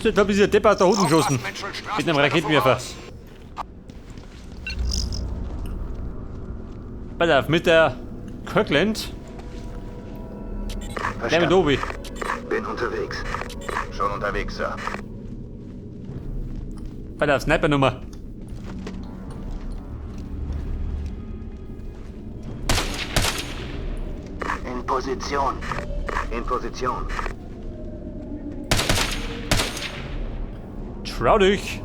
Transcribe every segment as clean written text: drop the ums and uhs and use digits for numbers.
Jetzt hab ich dieser Depp aus der Hoden geschossen. Aufpassen, Mitchell, Mit einem Straßensperre Raketenwerfer. voraus. Pass auf, mit der Kirkland. Der mit Verstanden. Obi. Bin unterwegs. Schon unterwegs, Sir. Pass auf, Sniper-Nummer. In Position. In Position. Trau dich.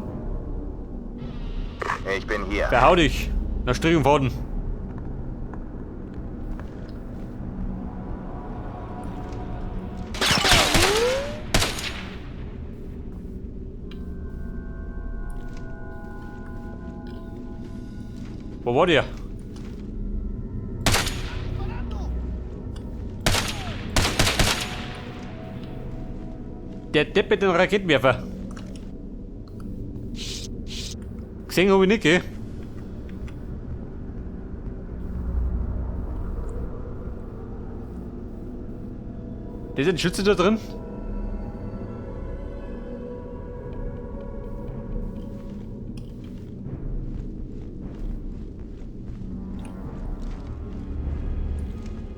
Ich bin hier. Verhau dich. Nach Strich und Faden. Wo war der? Der Depp mit dem Raketenwerfer. Gesehen habe ich nicht, gell? Da ist ein Schütze da drin?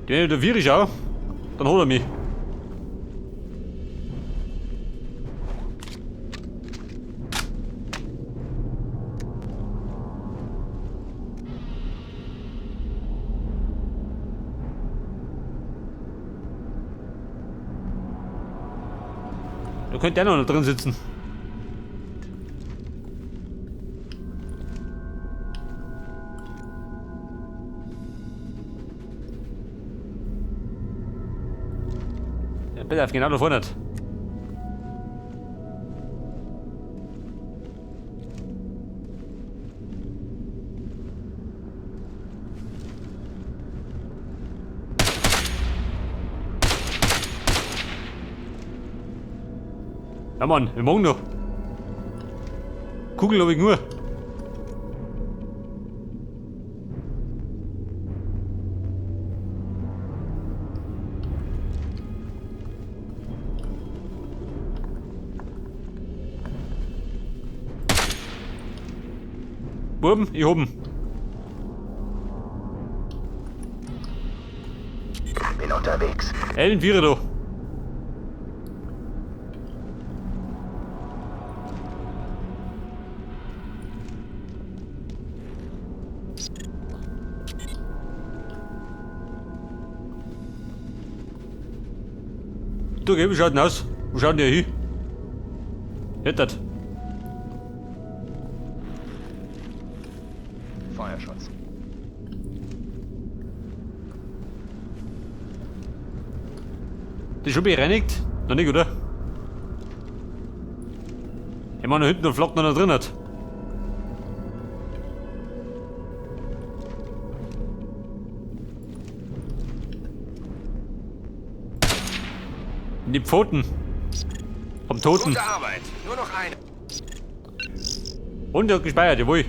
Den da wir ich auch. Dann holt er mich. Da könnte der noch drin sitzen. Ja, bitte auf genau da vorne. Ja Mann, wir morgen noch. Kugeln hab ich nur. Buben, ich hab ihn. Bin unterwegs. Ellen Vierer da. Du, geh, wie schaut denn aus? Wo schaut denn der hin? Hättet. Feuerschutz. Die schon bereinigt? Noch nicht, oder? Ich meine, da hinten noch flockt noch drin hat. In die Pfoten. Vom Toten. Gute Arbeit. Nur noch eine. Und er hat gespeichert, jawohl.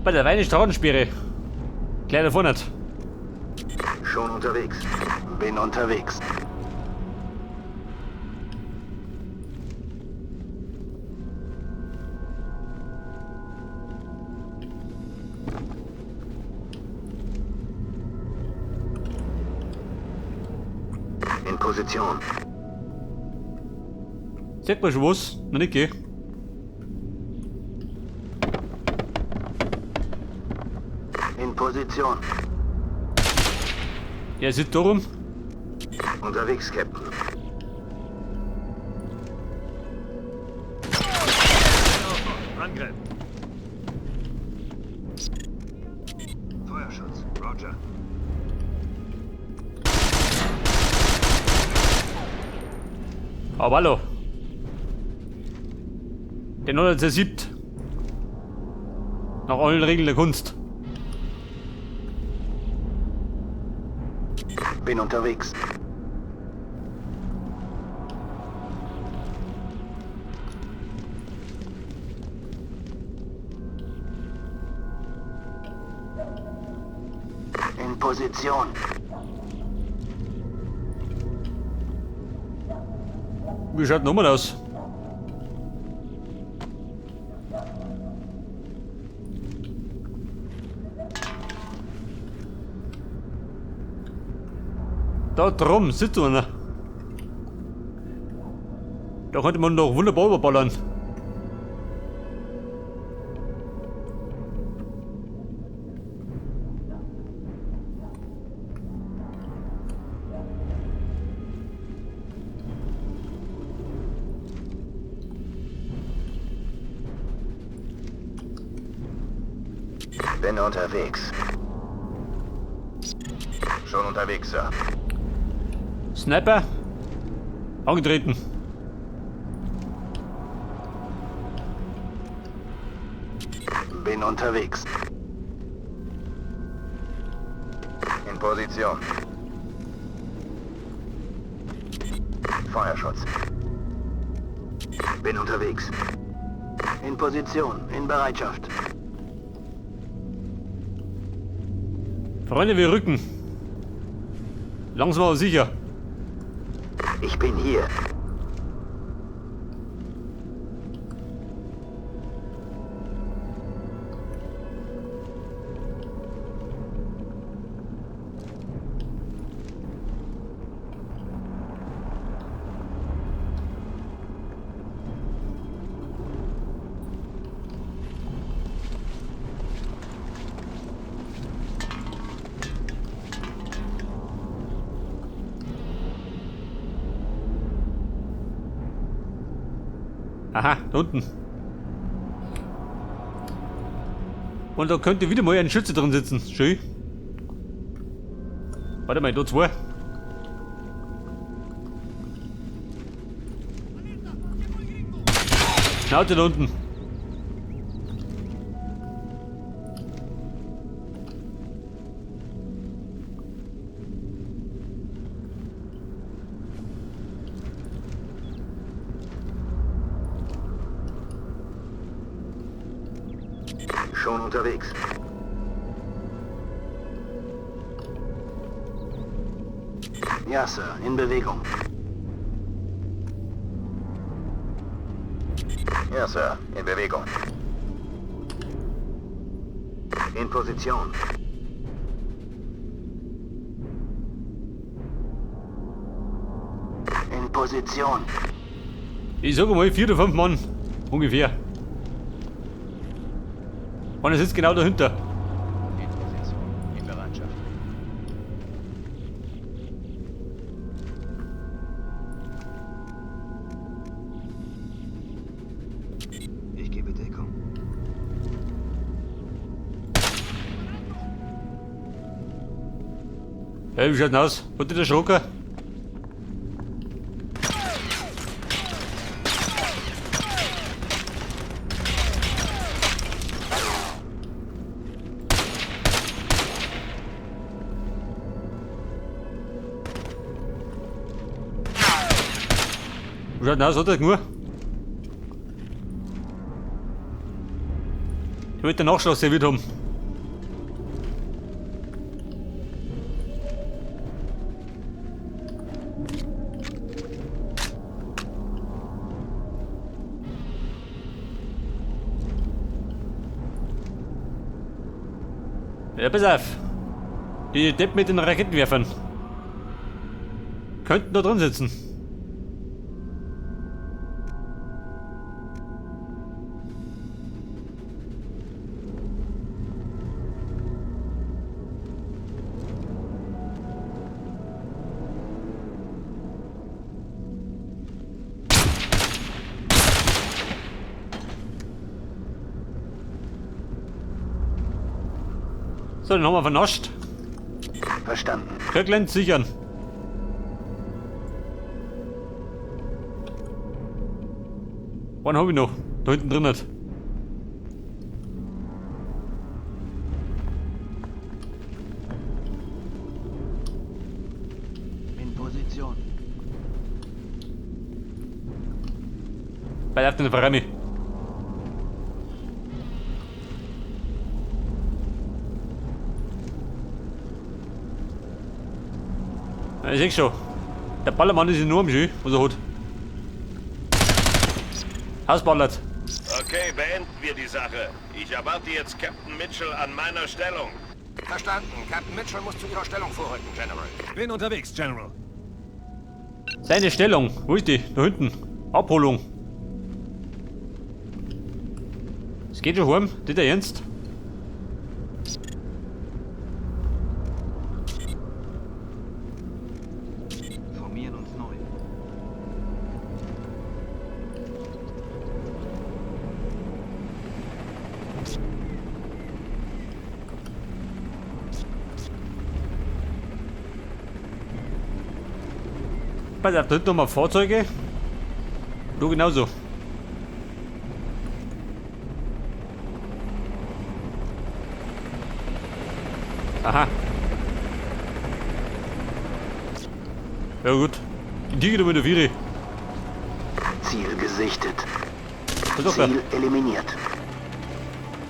Bei der Weine Straßensperre. Gleich da vorne. Schon unterwegs. Bin unterwegs. In Position. Sieht man schon was? Noch nicht, gell? In Position. Er sitzt da rum. Unterwegs, Captain. Angriff. Feuerschutz. Roger. Aber hallo. Den hat er zersiebt. Nach allen Regeln der Kunst. Bin unterwegs. In Position. Wie schaut nochmal aus? Da drum sitzt einer. Da könnte man doch wunderbar überballern. Bin unterwegs. Schon unterwegs, Sir. Sniper. Angetreten. Bin unterwegs. In Position. Feuerschutz. Bin unterwegs. In Position. In Bereitschaft. Freunde, wir rücken. Langsam aber sicher. Ich bin hier. Aha, da unten. Und da könnte wieder mal ein Schütze drin sitzen. Schön. Warte mal, da zwei. Schnauze da unten. Schon unterwegs. Ja, Sir. In Bewegung. Ja, Sir. In Bewegung. In Position. In Position. Ich sage mal 4 oder 5 Mann. Ungefähr. Und er sitzt genau dahinter. In Position. In Bereitschaft. Ich gebe Deckung. Hey, wie schaut denn aus? Hat der Schrocker? Wie schaut denn aus? Hat er genug? Ich wollte den Nachschlag serviert haben. Ja, pass auf. Die Deppen mit den Raketenwerfern könnten da drin sitzen. So, den haben wir vernascht. Verstanden. Kirkland sichern. Einen hab ich noch. Da hinten drin nicht. In Position. Bei auf den Verrami. Ja, ich seh schon. Der Ballermann ist enorm schön, was er hat. Hausballert. Okay, beenden wir die Sache. Ich erwarte jetzt Captain Mitchell an meiner Stellung. Verstanden. Captain Mitchell muss zu Ihrer Stellung vorrücken, General. Bin unterwegs, General. Seine Stellung. Wo ist die? Da hinten. Abholung. Es geht schon heim. Nicht der Ernst? Formieren uns neu. Pass auf, da hinten nochmal Fahrzeuge. Du genauso. Aha. Ja gut. Die Tiger mit der Viere. Ziel gesichtet. Pass auf, da. Ziel eliminiert.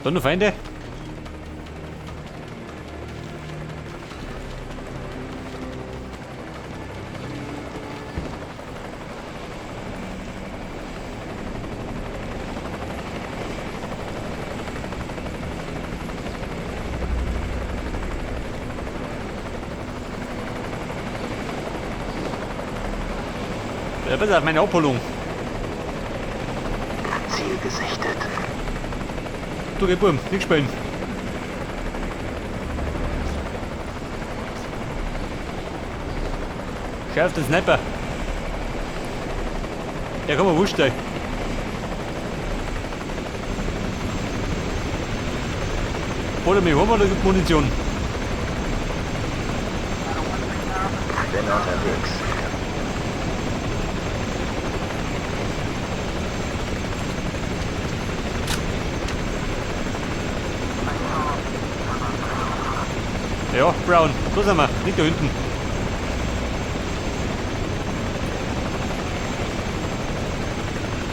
Dann noch Feinde. Ja, pass auf, meine Abholung. Ziel gesichtet. Du, geh, Burm, nicht spielen. Schau auf den Sniper. Der kann mir wurscht sein. Hol er mich heim oder gibt Munition? Bin unterwegs. Ja, Brown, da sind wir, nicht da hinten.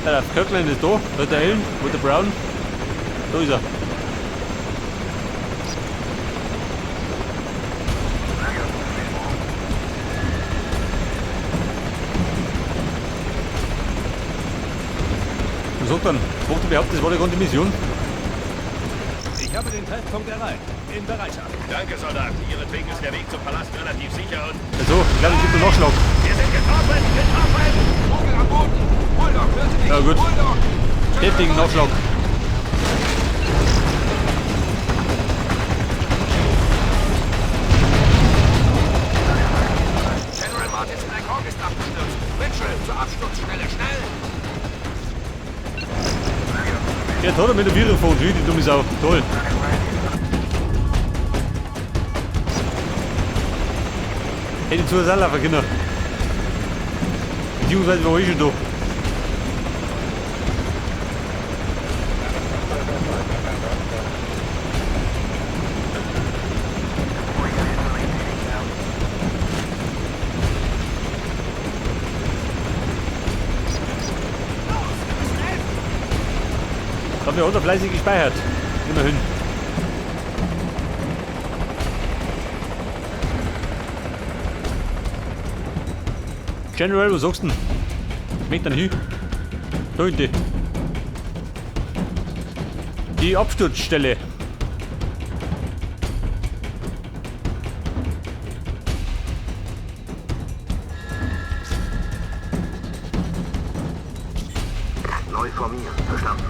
Ja, der Kirkland ist da, da ist der Ellen, wo ist der Brown? Da ist er. Was sagt dann? Macht überhaupt, das war die ganze Mission? Ich habe den Treffpunkt erreicht. In Bereitschaft. Danke, Soldat. Ihretwegen ist der Weg zum Palast relativ sicher und... Also, ich glaube, es gibt einen Nachschlag. Wir sind getroffen! Getroffen! Vogel am Boden! Bulldog, hören Sie mich! Ja, gut. Bulldog! Heftigen Nachschlag. General Martins Black Hawk ist abgestürzt. Mitchell, zur Absturzstelle, schnell! Jetzt hat er mit der Viren von, die dumme Sau. Toll. Hätte zu der laufen können. Beziehungsweise war ich schon da. Da haben wir auch noch fleißig gespeichert. Immerhin. General, was sagst du denn? Ich möchte dann hin. Da hinten. Die Absturzstelle. Neu formieren. Verstanden.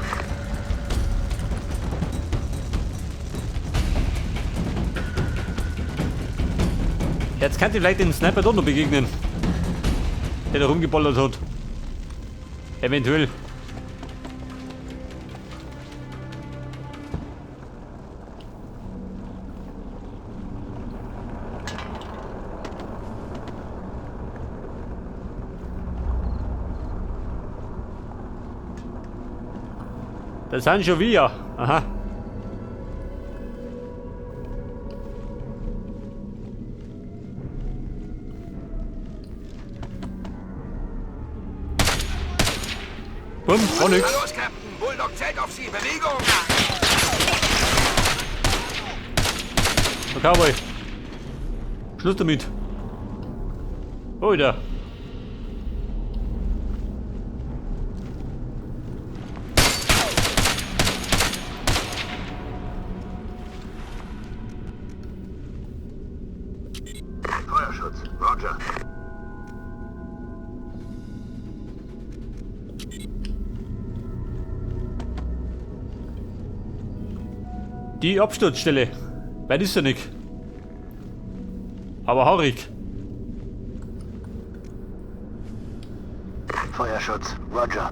Jetzt kann ich vielleicht den Sniper doch noch begegnen. Der da rumgeballert hat. Eventuell. Das sind schon wir. Aha. Bumm, war nix. Los, Captain! Bulldog zählt auf Sie! Bewegung! Der Cowboy. Schluss damit. Alter. Feuerschutz. Roger. Die Absturzstelle. Weit ist ja nicht. Aber haarig. Feuerschutz. Roger.